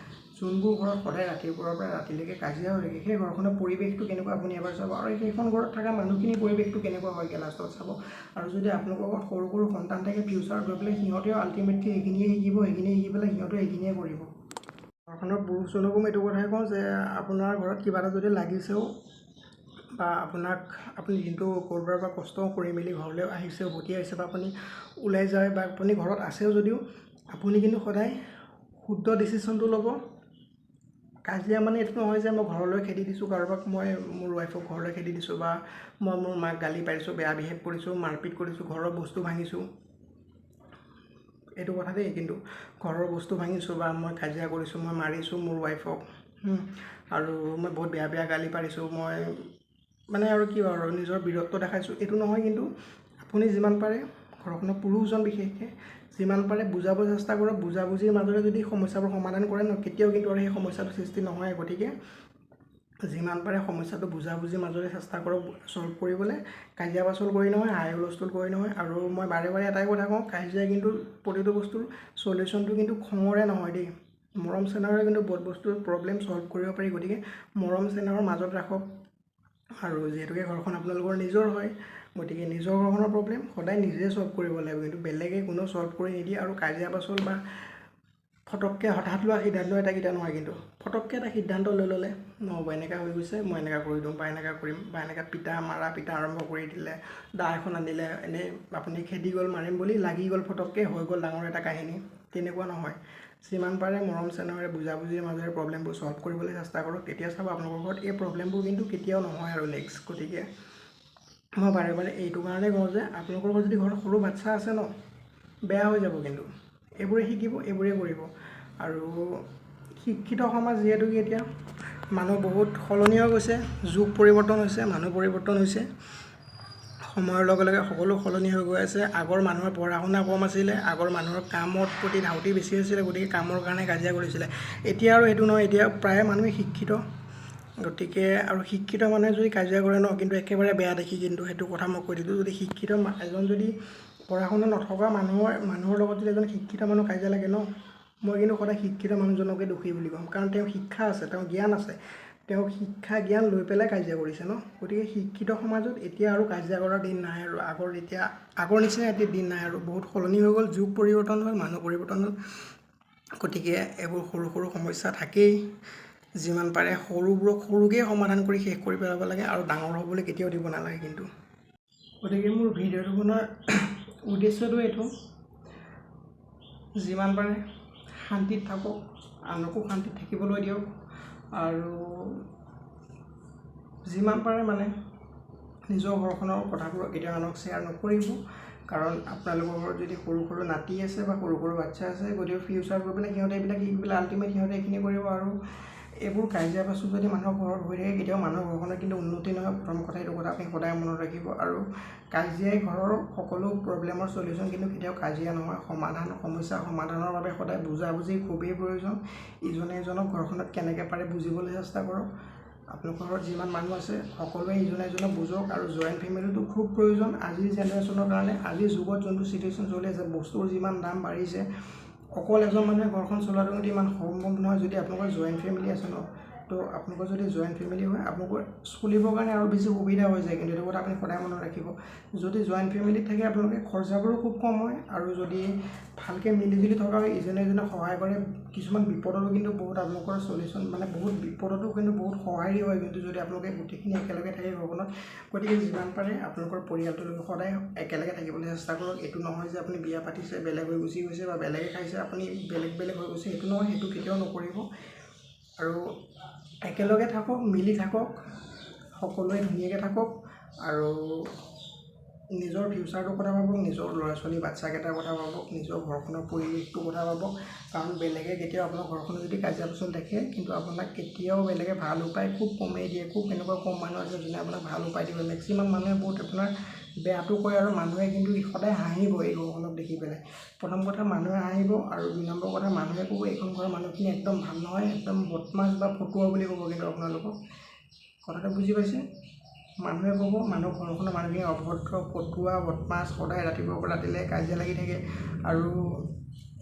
যোনবোৰ ঘৰত সদায় ৰাতিপুৱাৰ পৰা ৰাতিলৈকে কাজিয়া হৈ থাকে, সেই ঘৰখনৰ পৰিৱেশটো কেনেকুৱা আপুনি এবাৰ চাব, আৰু সেইখন ঘৰত থকা মানুহখিনিৰ পৰিৱেশটো কেনেকুৱা হয়গৈ লাষ্টত চাব। আৰু যদি আপোনালোকৰ ঘৰত সৰু সৰু সন্তান থাকে, ফিউচাৰত গৈ পেলাই সিহঁতেও আল্টিমেটলি সেইখিনিয়ে শিকিব, সেইখিনিয়ে শিকি পেলাই সিহঁতেও সেইখিনিয়ে কৰিব। ঘৰখনৰ পুৰুষজনকো মই এইটো কথাই কওঁ যে আপোনাৰ ঘৰত কিবা এটা যদি লাগিছেও বা আপোনাক আপুনি দিনটো ক'ৰবাৰ পৰা কষ্ট কৰি মেলি ঘৰলৈ আহিছে, উভতি আহিছে বা আপুনি ওলাই যায় বা আপুনি ঘৰত আছেও যদিও আপুনি কিন্তু সদায় শুদ্ধ ডিচিশ্যনটো ল'ব। কাজিয়া মানে এইটো নহয় যে মই ঘৰলৈ খেদি দিছোঁ কাৰোবাক, মই মোৰ ৱাইফক ঘৰলৈ খেদি দিছোঁ বা মই মোৰ মাক গালি পাৰিছোঁ, বেয়া বিহেভ কৰিছোঁ, মাৰপিট কৰিছোঁ, ঘৰৰ বস্তু ভাঙিছোঁ, এইটো কথা দেই। কিন্তু ঘৰৰ বস্তু ভাঙিছোঁ বা মই কাজিয়া কৰিছোঁ, মই মাৰিছোঁ মোৰ ৱাইফক আৰু মই বহুত বেয়া বেয়া গালি পাৰিছোঁ, মই মানে আৰু কি আৰু নিজৰ বীৰত্ব দেখাইছোঁ, এইটো নহয়। কিন্তু আপুনি যিমান পাৰে ঘৰখনৰ পুৰুষজন বিশেষকৈ যিমান পাৰে বুজাব চেষ্টা কৰক। বুজাবুজিৰ মাজেৰে যদি সমস্যাবোৰ সমাধান কৰে ন, কেতিয়াও কিন্তু আৰু সেই সমস্যাটো সৃষ্টি নহয়। গতিকে যিমান পাৰে সমস্যাটো বুজাবুজিৰ মাজেৰে চেষ্টা কৰক ছল্ভ কৰিবলৈ, কাজিয়া পাচল কৰি নহয়, হাই হুলস্থুল কৰি নহয়। আৰু মই বাৰে বাৰে এটাই কথা কওঁ, কাজিয়া কিন্তু প্ৰতিটো বস্তুৰ চলিউশ্যনটো কিন্তু খঙৰে নহয় দেই, মৰম চেনেহৰে কিন্তু বহুত বস্তুৰ প্ৰব্লেম ছল্ভ কৰিব পাৰি। গতিকে মৰম চেনেহৰ মাজত ৰাখক। আৰু যিহেতুকে ঘৰখন আপোনালোকৰ নিজৰ হয়, গতিকে নিজৰ ঘৰখনৰ প্ৰব্লেম সদায় নিজে ছল্ভ কৰিব লাগিব, কিন্তু বেলেগে কোনেও ছল্ভ কৰি নিদিয়ে। আৰু কাজিয়া পাচল বা ফটককৈ হঠাৎ লোৱা সিদ্ধান্ত এটা কেতিয়াও নহয়, কিন্তু ফটককৈ এটা সিদ্ধান্ত লৈ ল'লে নহ'ব, এনেকুৱা হৈ গৈছে মই এনেকুৱা কৰি দিওঁ বা এনেকুৱা কৰিম বা এনেকুৱা পিটা মাৰা পিটা আৰম্ভ কৰি দিলে, দা এখন আনিলে, এনেই আপুনি খেদি গ'ল মাৰিম বুলি, লাগি গ'ল ফটককৈ, হৈ গ'ল ডাঙৰ এটা কাহিনী, তেনেকুৱা নহয়। যিমান পাৰে মৰম চেনেহৰে বুজাবুজিৰ মাজেৰে প্ৰব্লেমবোৰ ছল্ভ কৰিবলৈ চেষ্টা কৰক, তেতিয়া চাব আপোনালোকৰ ঘৰত এই প্ৰব্লেমবোৰ কিন্তু কেতিয়াও নহয় আৰু নেক্সট। গতিকে মই বাৰে বাৰে এইটো কাৰণে কওঁ যে আপোনালোকৰ ঘৰত যদি ঘৰত সৰু বাচ্ছা আছে ন, বেয়া হৈ যাব, কিন্তু এইবোৰে শিকিব, এইবোৰেই কৰিব। আৰু শিক্ষিত সমাজ যিহেতুকে এতিয়া মানুহ বহুত সলনি হৈ গৈছে, যুগ পৰিৱৰ্তন হৈছে, মানুহ পৰিৱৰ্তন হৈছে, সময়ৰ লগে লগে সকলো সলনি হৈ গৈ আছে। আগৰ মানুহৰ পঢ়া শুনা কম আছিলে, আগৰ মানুহৰ কামৰ প্ৰতি ধাউতি বেছি আছিলে, গতিকে কামৰ কাৰণে কাজিয়া কৰিছিলে। এতিয়া আৰু সেইটো নহয়, এতিয়া প্ৰায় মানুহে শিক্ষিত, গতিকে আৰু শিক্ষিত মানুহে যদি কাজিয়া কৰে ন, কিন্তু একেবাৰে বেয়া দেখি, কিন্তু সেইটো কথা মই কৈ দিলোঁ। যদি শিক্ষিত এজন যদি পঢ়া শুনা নথকা মানুহৰ লগত যদি এজন শিক্ষিত মানুহ কাজিয়া লাগে ন, মই কিন্তু সদায় শিক্ষিত মানুহজনকে দোষী বুলি ক'ম, কাৰণ তেওঁৰ শিক্ষা আছে, তেওঁৰ জ্ঞান আছে, তেওঁ শিক্ষা জ্ঞান লৈ পেলাই কাজিয়া কৰিছে ন। গতিকে শিক্ষিত সমাজত এতিয়া আৰু কাজিয়া কৰাৰ দিন নাই আৰু, আগৰ নিচিনা এতিয়া দিন নাই আৰু, বহুত সলনি হৈ গ'ল, যুগ পৰিৱৰ্তন হ'ল, মানুহ পৰিৱৰ্তন হ'ল। গতিকে এইবোৰ সৰু সৰু সমস্যা থাকেই, যিমান পাৰে সৰুবোৰক সৰুকৈ সমাধান কৰি শেষ কৰি পেলাব লাগে আৰু ডাঙৰ হ'বলৈ কেতিয়াও দিব নালাগে কিন্তু। গতিকে মোৰ ভিডিঅ'টো বনোৱাৰ উদ্দেশ্যটো এইটো, যিমান পাৰে শান্তিত থাকক, আনকো শান্তিত থাকিবলৈ দিয়ক আৰু যিমান পাৰে মানে নিজৰ ঘৰখনৰ কথাবোৰ কেতিয়াও আনক শ্বেয়াৰ নকৰিব। কাৰণ আপোনালোকৰ ঘৰত যদি সৰু সৰু নাতি আছে বা সৰু সৰু বাচ্ছা আছে, গতিকে ফিউচাৰ গৈ পেলাই সিহঁতে এইবিলাক শিকি পেলাই আল্টিমেট সিহঁতে এইখিনি কৰিব। আৰু এইবোৰ কাজিয়া পেচাল যদি মানুহৰ ঘৰত হৈ থাকে, কেতিয়াও মানুহৰ ঘৰখনৰ কিন্তু উন্নতি নহয়। প্ৰথম কথা এইটো কথা আপুনি সদায় মনত ৰাখিব। আৰু কাজিয়াই ঘৰৰ সকলো প্ৰব্লেমৰ চলিউশ্যন কিন্তু কেতিয়াও কাজিয়া নহয়। সমাধান, সমস্যা সমাধানৰ বাবে সদায় বুজাবুজি খুবেই প্ৰয়োজন। ইজনে ইজনক ঘৰখনত কেনেকৈ পাৰে বুজিবলৈ চেষ্টা কৰক। আপোনালোকৰ ঘৰত যিমান মানুহ আছে সকলোৱে ইজনে ইজনক বুজক। আৰু জইণ্ট ফেমিলিটো খুব প্ৰয়োজন আজিৰ জেনেৰেশ্যনৰ কাৰণে। আজিৰ যুগত যোনটো চিটুৱেশ্যন চলি আছে, বস্তুৰ যিমান দাম বাঢ়িছে, অকল এজন মানুহে ঘৰখন চলোৱাটো কিন্তু ইমান সম্ভৱ নহয়। যদি আপোনালোকৰ জইণ্ট ফেমিলি আছে ন, তো আপোনালোকৰ যদি জইণ্ট ফেমিলি হয়, আপোনালোকৰ চলিবৰ কাৰণে আৰু বেছি সুবিধা হৈ যায়। কিন্তু এইটো কথা আপুনি সদায় মনত ৰাখিব, যদি জইণ্ট ফেমিলিত থাকে আপোনালোকে খৰচাবোৰো খুব কম হয়। আৰু যদি ভালকৈ মিলিজুলি থকা হয়, ইজনে ইজনক সহায় কৰে, কিছুমান বিপদতো কিন্তু বহুত আপোনালোকৰ চলিউশ্যন মানে বহুত বিপদতো কিন্তু বহুত সহায়ী হয় কিন্তু যদি আপোনালোকে গোটেইখিনি একেলগে থাকে ঘৰখনত। গতিকে যিমান পাৰে আপোনালোকৰ পৰিয়ালটোৰ লগত সদায় একেলগে থাকিবলৈ চেষ্টা কৰক। এইটো নহয় যে আপুনি বিয়া পাতিছে, বেলেগ হৈ গুচি গৈছে বা বেলেগে খাইছে, আপুনি বেলেগ বেলেগ হৈ গৈছে, সেইটো নহয়, সেইটো কেতিয়াও নকৰিব। আৰু একেলগে থাকক, মিলি থাকক, সকলোৱে ধুনীয়াকৈ থাকক আৰু নিজৰ ফিউচাৰটোৰ কথা ভাবক, নিজৰ ল'ৰা ছোৱালী বাচ্ছাকেইটাৰ কথা ভাবক, নিজৰ ঘৰখনৰ পৰিৱেশটোৰ কথা ভাবক। কাৰণ বেলেগে কেতিয়াও আপোনাৰ ঘৰখনত যদি কাজিয়া পেচাল দেখে, কিন্তু আপোনাক কেতিয়াও বেলেগে ভাল উপায় খুব কমেই দিয়ে। খুব এনেকুৱা কম মানুহ আছে যোনে আপোনাক ভাল উপায় দিব। মেক্সিমাম মানুহে বহুত আপোনাৰ বেয়াটো কয় আৰু মানুহে কিন্তু সদায় হাঁহিব এই ঘৰখনক দেখি পেলাই। প্ৰথম কথা মানুহে হাঁহিব আৰু দুই নম্বৰ কথা মানুহে ক'ব এইখন ঘৰৰ মানুহখিনি একদম ভাল নহয়, একদম বদমাছ বা ফটুৱা বুলি ক'ব। কিন্তু আপোনালোকক কথাটো বুজি পাইছে, মানুহে ক'ব মানুহ ঘৰখনৰ মানুহখিনি অভদ্ৰ, ফটুৱা, বদমাছ, সদায় ৰাতিপুৱাৰ পৰা ৰাতিলৈ কাজিয়া লাগি থাকে। আৰু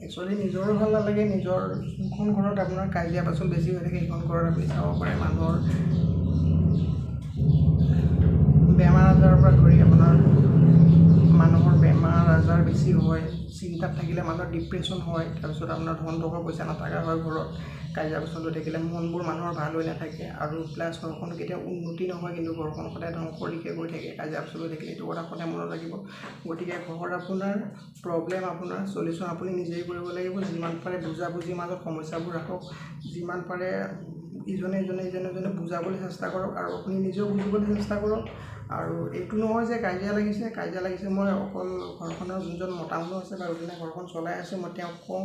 একচুৱেলি নিজৰো ভাল নালাগে। নিজৰ যোনখন ঘৰত আপোনাৰ কাজিয়া পেচাল বেছি হৈ থাকে, সেইখন ঘৰত আপুনি চাব পাৰে মানুহৰ বেমাৰ আজাৰৰ পৰা ধৰি আপোনাৰ মানুহৰ বেমাৰ আজাৰ বেছি হয়, চিন্তাত থাকিলে মানুহৰ ডিপ্ৰেশ্যন হয়, তাৰপিছত আপোনাৰ ধন টকা পইচা নথকা হয় ঘৰত, কাজিয়া পেচাল হৈ থাকিলে মনবোৰ মানুহৰ ভাল হৈ নাথাকে। আৰু প্লাছ ঘৰখন কেতিয়াও উন্নতি নহয়, কিন্তু ঘৰখন সদায় ধ্বংসৰ দিশে গৈ থাকে কাজিয়া পেচাল হৈ থাকিলে। এইটো কথা সদায় মনত ৰাখিব। গতিকে ঘৰত আপোনাৰ প্ৰব্লেম আপোনাৰ চলিউশ্যন আপুনি নিজেই কৰিব লাগিব। যিমান পাৰে বুজাবুজিৰ মাজত সমস্যাবোৰ ৰাখক, যিমান পাৰে ইজনে ইজনে ইজনে ইজনে বুজাবলৈ চেষ্টা কৰক আৰু আপুনি নিজেও বুজিবলৈ চেষ্টা কৰক। আৰু এইটো নহয় যে কাজিয়া লাগিছে মই অকল ঘৰখনৰ যোনজন মতা মানুহ আছে বা যোনে ঘৰখন চলাই আছে মই তেওঁক কওঁ,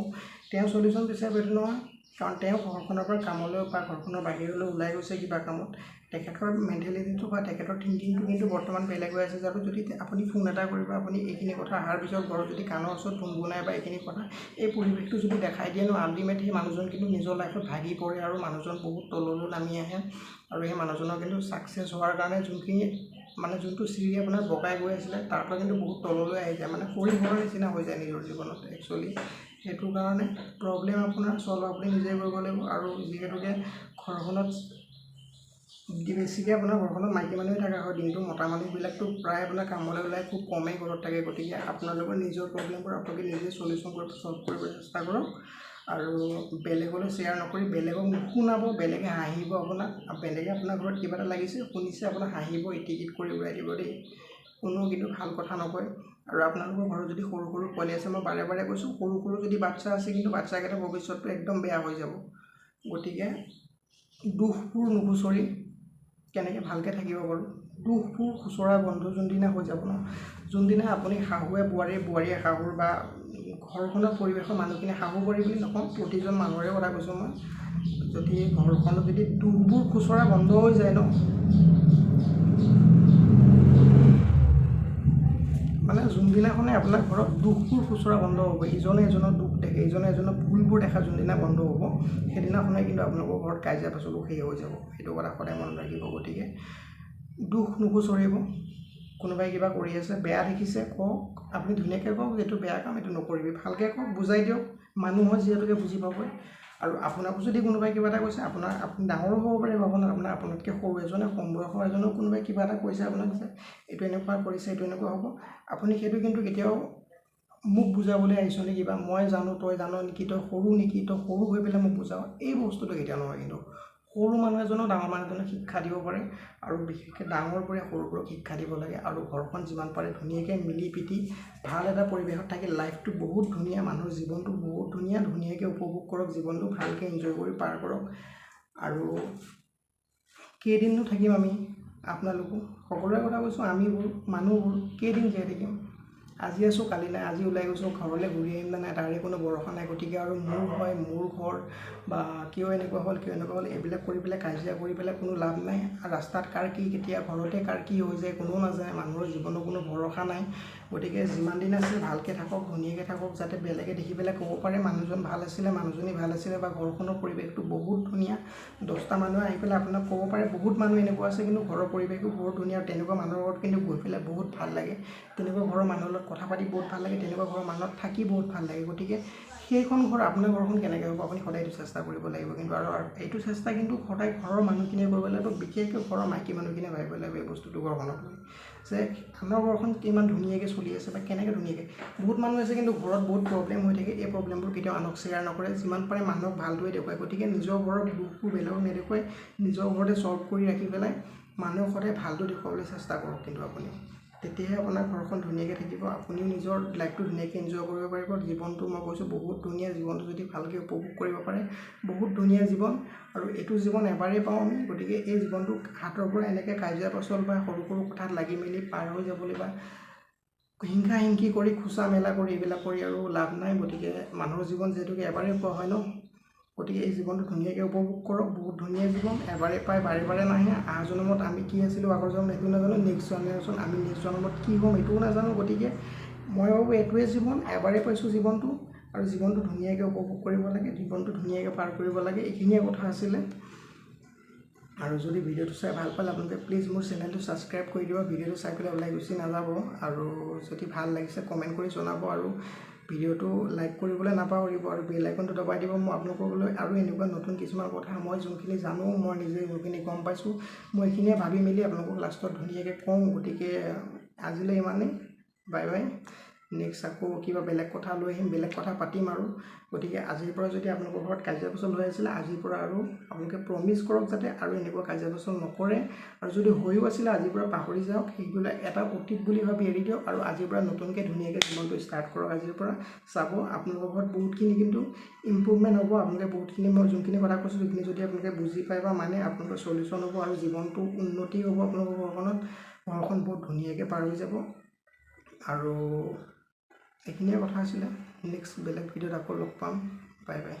তেওঁ চলিউশ্যন বিচাৰিব, এইটো নহয়। কাৰণ তেওঁ ঘৰখনৰ পৰা কামলৈ বা ঘৰখনৰ বাহিৰলৈ ওলাই গৈছে কিবা কামত, তেখেতৰ মেণ্টেলিটিটো বা তেখেতৰ থিংকিংটো কিন্তু বৰ্তমান বেলেগ হৈ আছে। যাতে যদি আপুনি ফোন এটা কৰিব, আপুনি এইখিনি কথা অহাৰ পিছত ঘৰত যদি কাণৰ ওচৰত ফোন বনাই বা এইখিনি কথা এই পৰিৱেশটো যদি দেখাই দিয়ে ন, আল্টিমেট সেই মানুহজন কিন্তু নিজৰ লাইফত ভাগি পৰে আৰু মানুহজন বহুত তললৈ নামি আহে। আৰু সেই মানুহজনৰ কিন্তু ছাকচেছ হোৱাৰ কাৰণে যোনখিনি মানে যোনটো চিৰি আপোনাৰ বগাই গৈ আছিলে, তাৰ পৰা কিন্তু বহুত তললৈ আহি যায়, মানে সৰি পৰাৰ নিচিনা হৈ যায় নিজৰ জীৱনত একচুৱেলি। সেইটো কাৰণে প্ৰব্লেম আপোনাৰ চল্ভ আপুনি নিজেই কৰিব লাগিব। আৰু যিহেতুকে ঘৰখনত বেছিকৈ আপোনাৰ ঘৰখনত মাইকী মানুহেই থকা হয় দিনটো, মতা মানুহবিলাকতো প্ৰায় আপোনাৰ কামলৈ ওলাই খুব কমেই ঘৰত থাকে। গতিকে আপোনালোকৰ নিজৰ প্ৰব্লেমবোৰ আপোনালোকে নিজে চলিউশ্যন কৰিব, চল্ভ কৰিব চেষ্টা কৰক আৰু বেলেগলৈ শ্বেয়াৰ নকৰি বেলেগক নুশুনাব। বেলেগে হাঁহিব আপোনাক, বেলেগে আপোনাৰ ঘৰত কিবা এটা লাগিছে শুনিছে আপোনাক হাঁহিব, ইটিকিট কৰি উৰাই দিব দেই, কোনো কিন্তু ভাল কথা নকয়। আৰু আপোনালোকৰ ঘৰত যদি সৰু সৰু পোৱালি আছে, মই বাৰে বাৰে কৈছোঁ, সৰু সৰু যদি বাচ্ছা আছে কিন্তু বাচ্ছাকেইটাৰ ভৱিষ্যতটো একদম বেয়া হৈ যাব। গতিকে দুখবোৰ নুখুচৰি কেনেকৈ ভালকৈ থাকিব পাৰোঁ, দুখবোৰ খুচৰা বন্ধ যোনদিনা হৈ যাব ন, যোনদিনা আপুনি শাহুৱে বোৱাৰী, বোৱাৰীয়ে শাহুৰ বা ঘৰখনৰ পৰিৱেশৰ মানুহখিনি, শাহু বোৱাৰী বুলি নকওঁ, প্ৰতিজন মানুহৰে কথা কৈছোঁ মই, যদি ঘৰখনত যদি দুখবোৰ খুচৰা বন্ধ হৈ যায় ন, মানে যোনদিনাখনে আপোনাৰ ঘৰত দুখবোৰ খুচৰা বন্ধ হ'ব, ইজনে এজনৰ দুখ দেখে, ইজনে এজনৰ ভুলবোৰ দেখা যোনদিনা বন্ধ হ'ব, সেইদিনাখনে কিন্তু আপোনালোকৰ ঘৰত কাজিয়া পেচালো শেষ হৈ যাব। সেইটো কথা সদায় মনত ৰাখিব। গতিকে দুখ নুখুচৰিব। কোনোবাই কিবা কৰি আছে, বেয়া দেখিছে, কওক, আপুনি ধুনীয়াকৈ কওক এইটো বেয়া কাম, এইটো নকৰিবি, ভালকৈ কওক, বুজাই দিয়ক, মানুহ হয় যিহেতুকে বুজি পাবই। আৰু আপোনাকো যদি কোনোবাই কিবা এটা কৈছে, আপোনাৰ আপুনি ডাঙৰো হ'ব পাৰে ঘৰখনত, আপোনাৰ আপোনাতকৈ সৰু এজনে, কম বয়সৰ এজনেও কোনোবাই কিবা এটা কৈছে আপোনাক যে এইটো এনেকুৱা কৰিছে, এইটো এনেকুৱা হ'ব, আপুনি সেইটো কিন্তু কেতিয়াও মোক বুজাবলৈ আহিছ নেকি বা মই জানো তই জান নেকি, তই সৰু নেকি, তই সৰু হৈ পেলাই মোক বুজাওঁ, এই বস্তুটো কেতিয়াও নহয়। কিন্তু সৰু মানুহ এজনেও ডাঙৰ মানুহ এজনক শিক্ষা দিব পাৰে আৰু বিশেষকৈ ডাঙৰবোৰে সৰুবোৰক শিক্ষা দিব লাগে। আৰু ঘৰখন যিমান পাৰে ধুনীয়াকৈ মিলি প্ৰীতি ভাল এটা পৰিৱেশত থাকি লাইফটো বহুত ধুনীয়া, মানুহৰ জীৱনটো বহুত ধুনীয়া, ধুনীয়াকৈ উপভোগ কৰক জীৱনটো, ভালকৈ এনজয় কৰি পাৰ কৰক। আৰু কেইদিননো থাকিম আমি, আপোনালোকো সকলোৰে কথা কৈছোঁ, আমিবোৰ মানুহবোৰ কেইদিন জীয়াই থাকিম? আজি আছোঁ কালি নাই, আজি ওলাই গৈছোঁ ঘৰলৈ ঘূৰি আহিম নে নাই তাৰে কোনো ভৰসা নাই। গতিকে আৰু মোৰ হয় মোৰ ঘৰ বা কিয় এনেকুৱা হ'ল কিয় এনেকুৱা হ'ল এইবিলাক কৰি পেলাই কাজিয়া কৰি পেলাই কোনো লাভ নাই। ৰাস্তাত কাৰ কি কেতিয়া ঘৰতে কাৰ কি হৈ যায় কোনেও নাজানে, মানুহৰ জীৱনৰ কোনো ভৰসা নাই। গতিকে যিমান দিন আছে ভালকৈ থাকক, ধুনীয়াকৈ থাকক, যাতে বেলেগে দেখি পেলাই ক'ব পাৰে মানুহজন ভাল আছিলে, মানুহজনী ভাল আছিলে বা ঘৰখনৰ পৰিৱেশটো বহুত ধুনীয়া। 10টা মানুহে আহি পেলাই আপোনাক ক'ব পাৰে। বহুত মানুহ এনেকুৱা আছে কিন্তু ঘৰৰ পৰিৱেশো বহুত ধুনীয়া আৰু তেনেকুৱা মানুহৰ ঘৰত কিন্তু গৈ পেলাই বহুত ভাল লাগে, তেনেকুৱা ঘৰৰ মানুহৰ লগত কথা পাতি বহুত ভাল লাগে, তেনেকুৱা ঘৰৰ মানুহত থাকি বহুত ভাল লাগে। গতিকে সেইখন ঘৰ আপোনাৰ ঘৰখন কেনেকৈ হ'ব আপুনি সদায় এইটো চেষ্টা কৰিব লাগিব কিন্তু। আৰু এইটো চেষ্টা কিন্তু সদায় ঘৰৰ মানুহখিনিয়ে কৰিব লাগিব, বিশেষকৈ ঘৰৰ মাইকী মানুহখিনিয়ে ভাবিব লাগিব এই বস্তুটো ঘৰখনক লৈ, যে আমাৰ ঘৰখন কিমান ধুনীয়াকৈ চলি আছে বা কেনেকৈ ধুনীয়াকৈ। বহুত মানুহ আছে কিন্তু ঘৰত বহুত প্ৰব্লেম হৈ থাকে, এই প্ৰব্লেমবোৰ কেতিয়াও আনক শ্বেয়াৰ নকৰে, যিমান পাৰে মানুহক ভালটোৱে দেখুৱায়। গতিকে নিজৰ ঘৰৰ দুখবোৰ বেলেগক নেদেখুৱাই নিজৰ ঘৰতে ছল্ভ কৰি ৰাখি পেলাই মানুহক সদায় ভালটো দেখুৱাবলৈ চেষ্টা কৰক কিন্তু আপুনি, তেতিয়াহে আপোনাৰ ঘৰখন ধুনীয়াকৈ থাকিব, আপুনিও নিজৰ লাইফটো ধুনীয়াকৈ এনজয় কৰিব পাৰিব। জীৱনটো মই কৈছোঁ বহুত ধুনীয়া, জীৱনটো যদি ভালকৈ উপভোগ কৰিব পাৰে বহুত ধুনীয়া জীৱন। আৰু এইটো জীৱন এবাৰেই পাওঁ আমি, গতিকে এই জীৱনটোক হাতৰ পৰা এনেকৈ কাজিয়া পেচাল বা সৰু সৰু কথাত লাগি মেলি পাৰ হৈ যাবলৈ বা হিংসা হিংসি কৰি খোচা মেলা কৰি এইবিলাক কৰি আৰু লাভ নাই। গতিকে মানুহৰ জীৱন যিহেতুকে এবাৰেই পোৱা হয় ন, গতিকে এই জীৱনটো ধুনীয়াকৈ উপভোগ কৰক, বহুত ধুনীয়া জীৱন, এবাৰেই পায় বাৰে বাৰে নাহে। অহা জনমত আমি কি আছিলোঁ আগৰ জনমত সেইটো নাজানো, নেক্সট জেনেৰেশ্যন আমি নেক্সট জনমত কি হ'ম এইটোও নাজানো। গতিকে মই ভাবোঁ এইটোৱে জীৱন, এবাৰেই পাইছোঁ জীৱনটো আৰু জীৱনটো ধুনীয়াকৈ উপভোগ কৰিব লাগে, জীৱনটো ধুনীয়াকৈ পাৰ কৰিব লাগে, এইখিনিয়ে কথা আছিলে। আৰু যদি ভিডিঅ'টো চাই ভাল পালে আপোনালোকে প্লিজ মোৰ চেনেলটো ছাবস্ক্ৰাইব কৰি দিব, ভিডিঅ'টো চাই পেলাই ওলাই গুচি নাযাব। আৰু যদি ভাল লাগিছে কমেণ্ট কৰি জনাব আৰু ভিডিঅ'টো লাইক কৰিবলৈ নাপাহৰিব আৰু বেল আইকনটো দবাই দিব। মই আপোনালোকলৈ আৰু এনেকুৱা নতুন কিছুমান কথা মই যোনখিনি জানো, মই নিজে যোনখিনি গম পাইছোঁ, মই এইখিনিয়ে ভাবি মেলি আপোনালোকক লাষ্টত ধুনীয়াকৈ কওঁ। গতিকে আজিলৈ ইমানেই, বাই বাই। নেক্সট আকৌ কিবা বেলেগ কথা লৈ আহিম, বেলেগ কথা পাতিম আৰু। গতিকে আজিৰ পৰা যদি আপোনালোকৰ ঘৰত কাজিয়া পেচাল হৈ আছিলে আজিৰ পৰা আৰু আপোনালোকে প্ৰমিছ কৰক যাতে আৰু এনেকুৱা কাজিয়া পেচাল নকৰে, আৰু যদি হৈও আছিলে আজিৰ পৰা পাহৰি যাওক, সেইবিলাক এটা অতীত বুলি ভাবি এৰি দিয়ক আৰু আজিৰ পৰা নতুনকৈ ধুনীয়াকৈ জীৱনটো ষ্টাৰ্ট কৰক। আজিৰ পৰা চাব আপোনালোকৰ ঘৰত বহুতখিনি কিন্তু ইম্প্ৰুভমেণ্ট হ'ব। আপোনালোকে বহুতখিনি মই যোনখিনি কথা কৈছোঁ সেইখিনি যদি আপোনালোকে বুজি পায় বা মানে আপোনালোকৰ চলিউশ্যন হ'ব আৰু জীৱনটো উন্নতি হ'ব, আপোনালোকৰ ঘৰখন বহুত ধুনীয়াকৈ পাৰ হৈ যাব। আৰু এইখিনিয়ে কথা আছিলে, নেক্সট বেলেগ ভিডিঅ'ত আকৌ লগ পাম, বাই বাই।